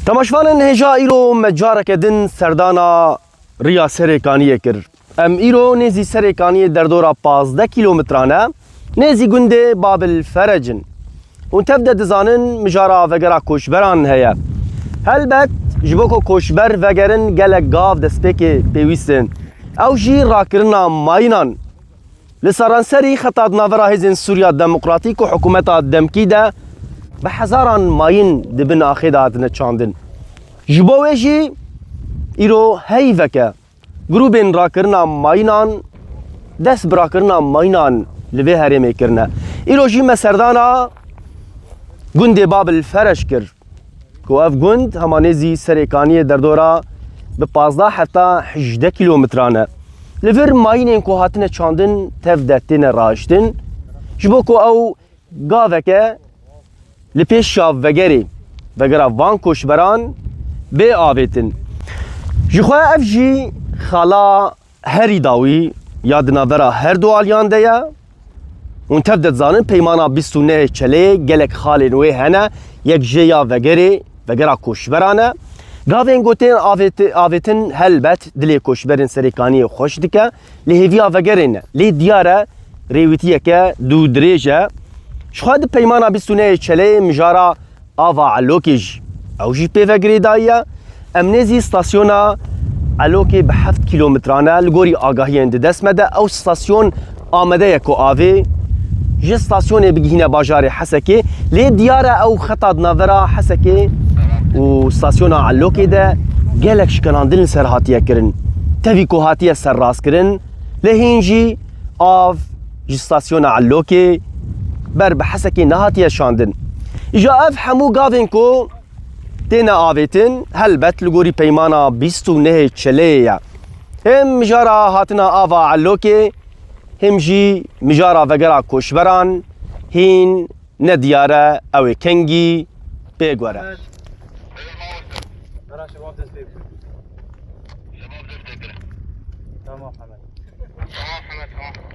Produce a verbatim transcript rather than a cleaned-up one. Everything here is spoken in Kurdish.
Temaşvanên hêja, îro me careke din serdana riya Serê Kaniyê kir. Em îro nêzî Serê Kaniyê derdora pazdeh kîlometran e, nêzî gundê Babil Ferec in. Hûn tev de dizanin mijara vegera koçberan heye. Helbet ji bo ku koçber vegerin gelek gav destpêkê pêwîst in. Ew jî rakirina mayînan. Li seranserî xeta di navbera Hêzên Sûriya Demokratîk û hikûmeta demkî de bi hezaran mayîn di bin axê de hatine çandin. Ji bo wê jî îro heyveke grûbên rakirina mayînan dest bi rakirina mayînan li vê herêmê kirine. Îro jî me serdana gundê Babil Fereş kir. Ku ev gund hema nêzî Serê Kaniyê derdora bi pazdeh heta hejdeh kîlometran e. Li vir mayînên ku hatine çandin tev de têne rahiştin, ji bo ku ew gaveke li pêşiya vegerê, vegera van koçberan bê avêtin. Ji xwe ev jî xala herî dawî ya di navbera her du aliyan de ye. Hûn tev de dizanin peymana bîst û nehê Çeleyê gelek xalên wê hene, yek jê ya vegerê, vegera koçberan e. Gavên ku tên avêti-, avêtin helbet dilê koçberên Serê Kaniyê xweş dike, lê hêviya vegerê ne. Lê diyar e rêwîtiyeke dû dirêj e. Ji xwe di peymana bîst û nehê Çeleyê mijara Ava Elokê jî ew jî pê ve girêdayî ye. Em nêzî stasyona Elokê bi heft kîlometran e. Li gorî agahiyên di dest me de ew stasyon amade ye ku avê ji stasyonê bigihîne bajarê Hesekê. Lê diyar e ew xeta di navbera Hesekê û stasyona Elokê de gelek şikelandin li ser hatiye kirin. Tevî ku hatiye serrastkirin, lê hîn jî av ji stasyona Elokê ber bi Hesekê nehatiye şandin. Îja ev hemû gavên ku têne avêtin, helbet li gorî peymana bîst û nehê Çeleyê ye. Hêm mijara hatina ava Elokê, hêm jî mijara vegera koçberan hîn nediyar e, ew ê kengî pê guhere. Tamam, Hemed.